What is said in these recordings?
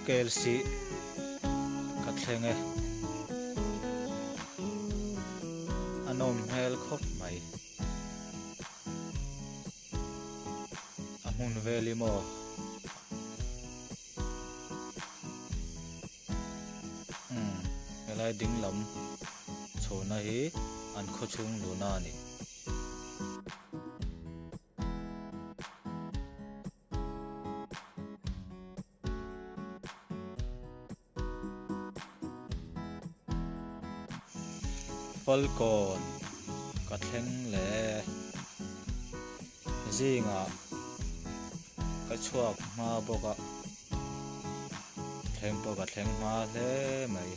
Kelsih ka thleng e. A nawm hmel khawp mai. A hmun vel hi maw? Umm helai ding lam chhawna hi an khawchhung luhna a ni. Falkawn ka thleng leh zingah ka chhuak hma bawk a thleng pawh ka thleng hma hle mai.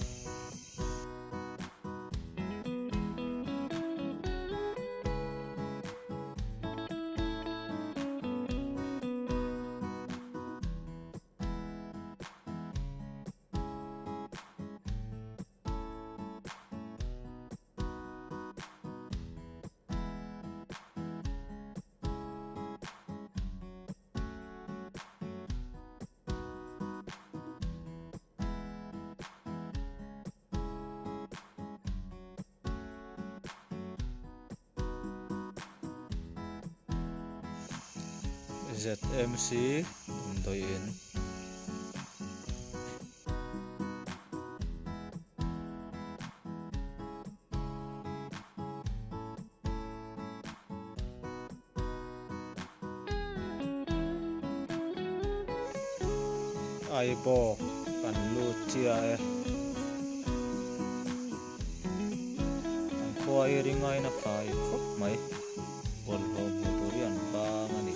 ZMC damdawi in Aibawk kan lut chiah e. An khua hi ringain a fai khawp mai. Bawlhhlawh hmuh tur hi an vang a ni.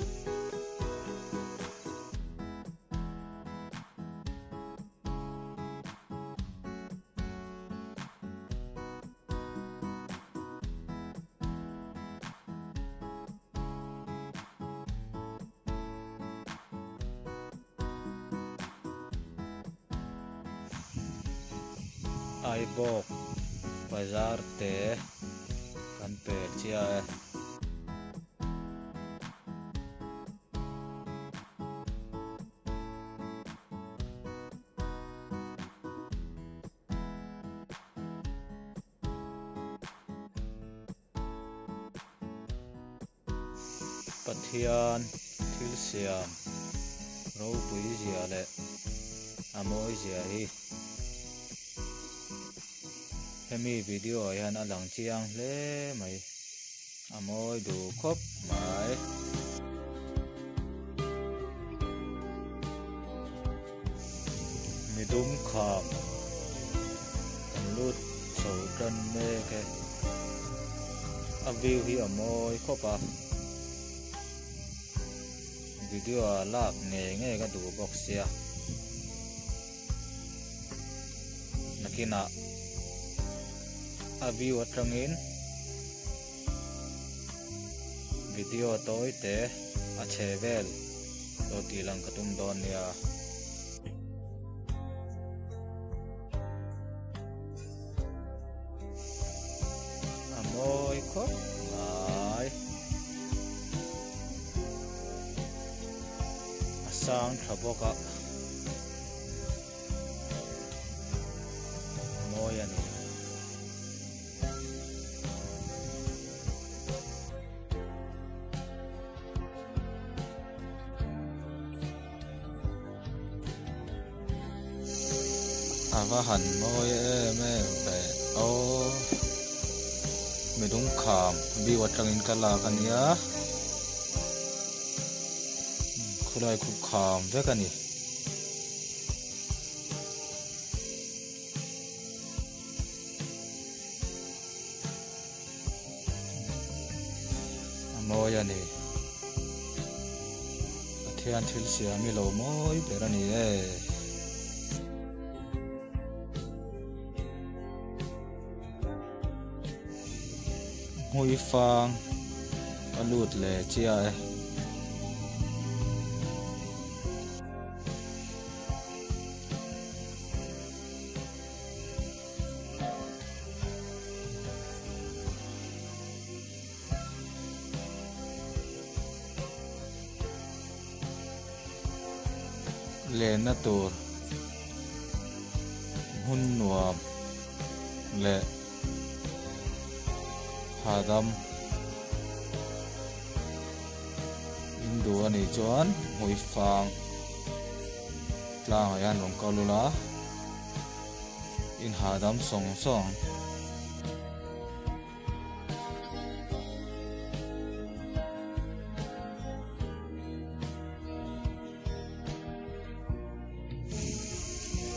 Aibawk bazar te kan pe chiah e. Pathian thil siam ropui zia leh a mawi zia hi hemi video ah hian a lang chiang hle mai a mawi duh khawp mai. Midum kham kan lut chho tan mek e a view hi a mawi khawp a video ah lak ngei ngei ka duh bawk sia nakinah a view atangin video tawi te a chhe vel lo tih lang ka tum dawn nia. A mawi khawp mai. A sang tha bawk a. Mawi a ni. A va han mawi em em ve aw midum kham view atangin ka lak ania khawlai khu kham vek a ni. A mawi a ni. Pathian thil siam hi lo mawi ber a ni e. Hmui fang ka lut leh chiah e. Lenna tur. Hmun nuam leh hahdam in duh a nih chuan hmuifang tlangah hian rawn kal ula in hahdam sawng sawng ang.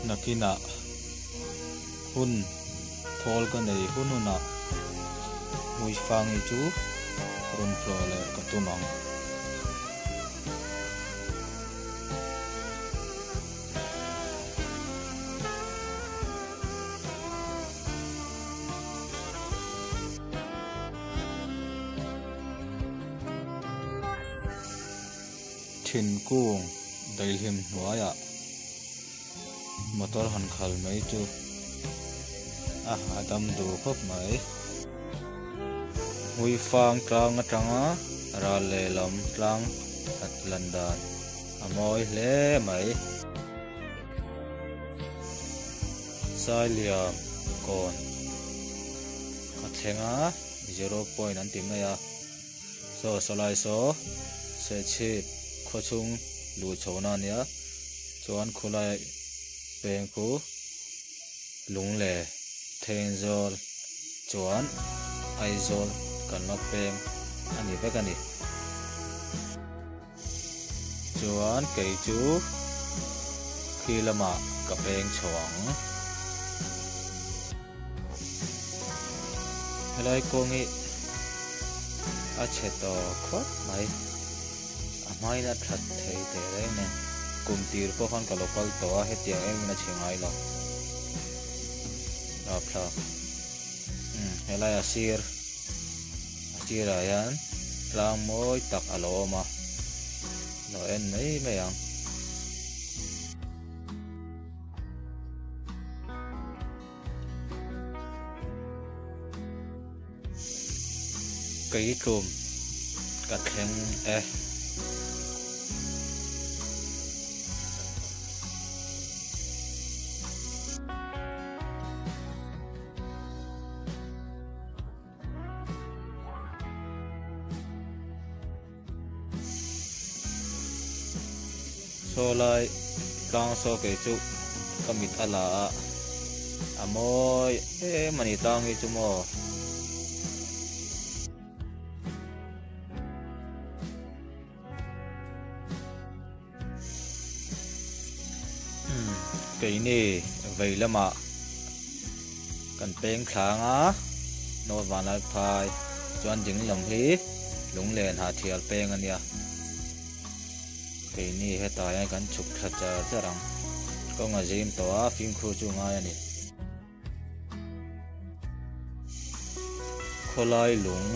Nakinah hun thawl ka nei hun hunah Hmuifangi chu rawn tlawh leh ka tum ang. Thinkung daihlim hnuaiah motor han khal mai chu a hahdam duh khawp mai. Hmuifang tlang atanga ral lehlam tlang lan dan a mawi hle mai. Sailiam kawn ka thleng a zero point an ti mai a. Saw sawlai saw Serchhip khawchhung luh chhohna a nia chuan khulai peng khu lung leh Thenzawl chuan Aizawl kalna peng a ni vek a ni. Chuan kei chu khi lamah ka peng chho ang. Helai kawng hi a chhe tawh khawp mai. A hmain a that thei teh reng nen kum tir pawh khan ka lo kal tawh a hetiang em in a chhe ngai lo. Rapthlak. Umm helai a sir a sirah hian tlang mawi tak a lo awm a lo en mai mai ang. Keitlum ka thleng e. Saw lai tlang saw kei chu ka mit a la a, a mawi em a ni tlang hi chu maw. Keini vei lamah kan peng thlang a North Vanlalphai chuan ding lam hi lunglen ha thial peng a nia keini hetah hian kan chhuk thla char char ang kawng a zim tawh a fimkhur chu ngai a ni. Khawlai lung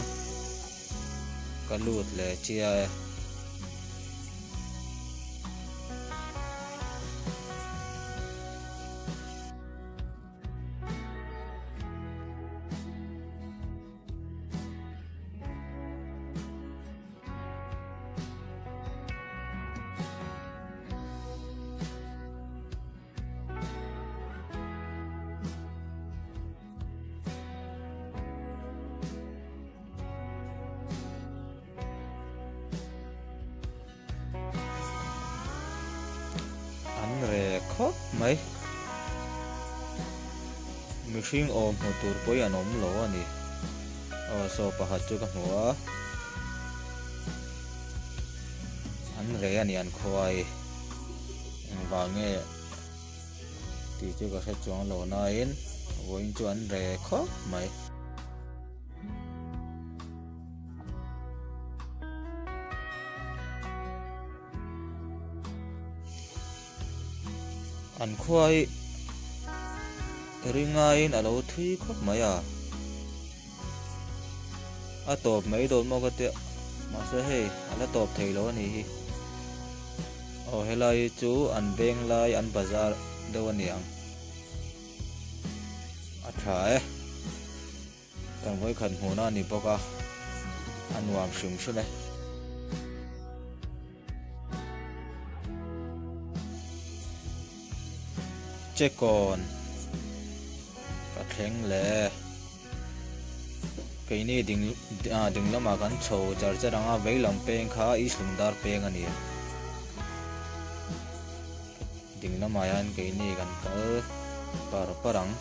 ka lut leh chiah e. An reh khawp mai. Mihring awm hmu tur pawhin an awm lo a ni. Aw saw pakhat chu ka hmu a. An reh a ni an khuai. Engvang nge tih chu ka hre chuang lo nain vawiin chu an reh khawp mai. An khua hi ringaiin a lo thui khawp mai a, a tawp mai dawn maw ka tia mahse hei a la tawp thei lo a nih hi. Aw helai hi chu an veng lai an bazar deuh a niang a tha e kan vawikhat hmuhna a ni bawk a a nuam hrim hrim e. Chekawn. thleng leh e. Keini ding ding lamah kan chho char char ang a, vei lam peng kha East Lungdar peng a ni. Ding lamah hian keini kan kal par par ang.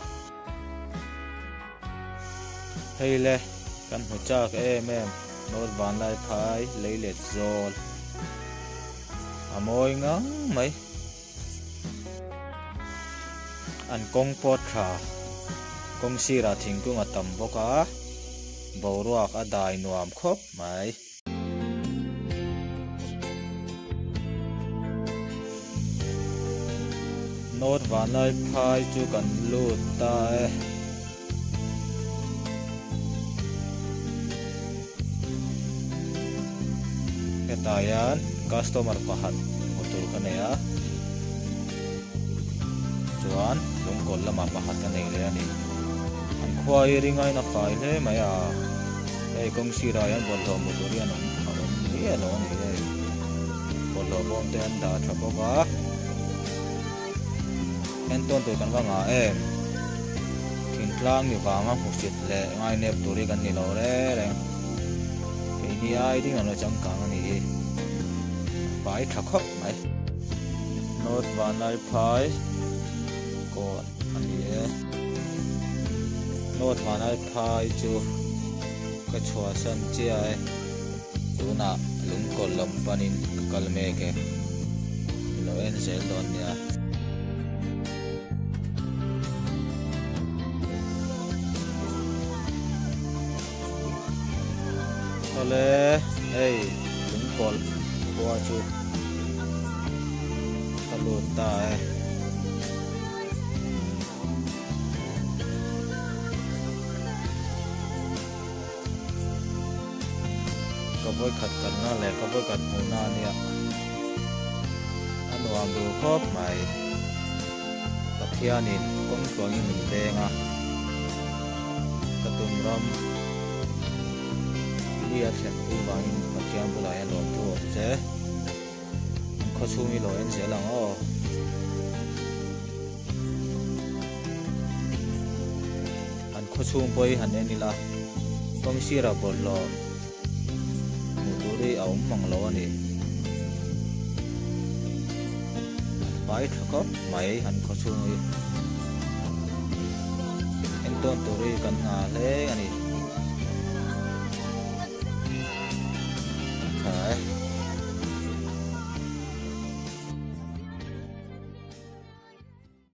Hei le kan hmu chak em em North Vanlaiphai lei let zawl a mawi ngang mai. An kawng pawh tha kawng sirah thingkung a tam bawk a boruak a dai nuam khawp mai. North Vanlaiphai chu kan lut ta e. Hetah hian customer pakhat hmu tur ka nei a chuan lungkawl lamah pakhat ka nei leh a ni. An khua hi ring aiin a fai hle mai a hei kawng sirah hian bawlhhlawh hmu tur hi an awm a awm miah lo a ni hei bawlhhlawh bawm te an dah tha bawk a entawn tur kan va ngah em thingtlang ni vanga hmusit leh ngainep tur hi kan ni lo reng reng keini ai ding an lo changkang a ni hi a fai tha khawp mai North Vanlaiphai kawn a ni e North Vanlaiphai chu ka chhuahsan chiah e tunah lungkawl lam panin ka kal mek e i lo en zel dawn nia. Awle hei lungkawl khua chu ka lut ta e. Ka vawikhat kalna leh ka vawikhat hmuhna a nia a nuam duh khawp mai Pathianin kawng tluangin min veng a ka tum ram mi a thlen pui vangin Pathian bulah hian lawmthu awm che an khawchhung hi lo en zel ang aw. An khaw chhung pawh hi han en ila kawng sirah bawlhhlawh hmuh tur hi a awm mang lo a ni. An fai tha khawp mai an khaw chhung hi. Entawn tur hi kan ngah hle a ni.